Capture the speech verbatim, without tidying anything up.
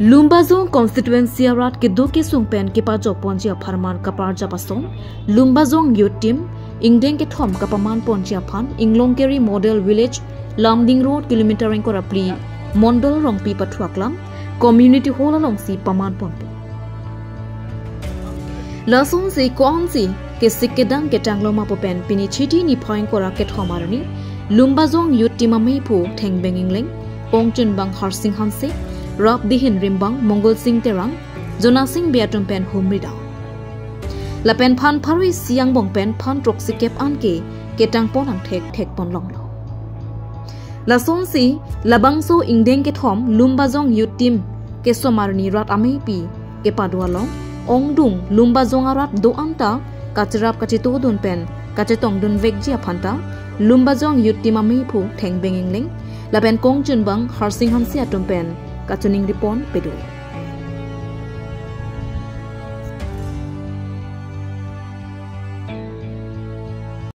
Lumbajong constituency arat keduk kesung pen kepajok ponji apharman kaparjap ason Lumbajong Youth Team ingdeng kethom kapaman ponji aphan Inglongkeri Model Village, Lumding Road, kilometer ingkoi ra phli, Mondol Rongpi pathu aklam, Community Hall alongsi paman ponpo. Lasonsi ko-ansi kesik kedang ketang loma pu pen pini Chiti niphai ingkoi ra kethom arni Lumbajong Youth Team ameiphu Thengbeng Engleng, kongchunbang Harsing Hanse, rapdihin rimbang Mongol Sing Terang, Jonasing Bey atum pen humri dam. Lapen phan pharo isi angbong pen phan throksi kep anke ketang pon angthek thek pon longlo. Lasonsi labangso ingdeng kethom Lumbajong Youth Team kesomar ni rat ameipi kepado along ongdung Lumbajong arat do-an ta kacherap kachetongdun pen kachetongdun vekji aphan ta Lumbajong Youth Team ameiphu Thengbeng Engleng lapen kongchunbang Harsing Hanse atum pen kachiningri pon pedo.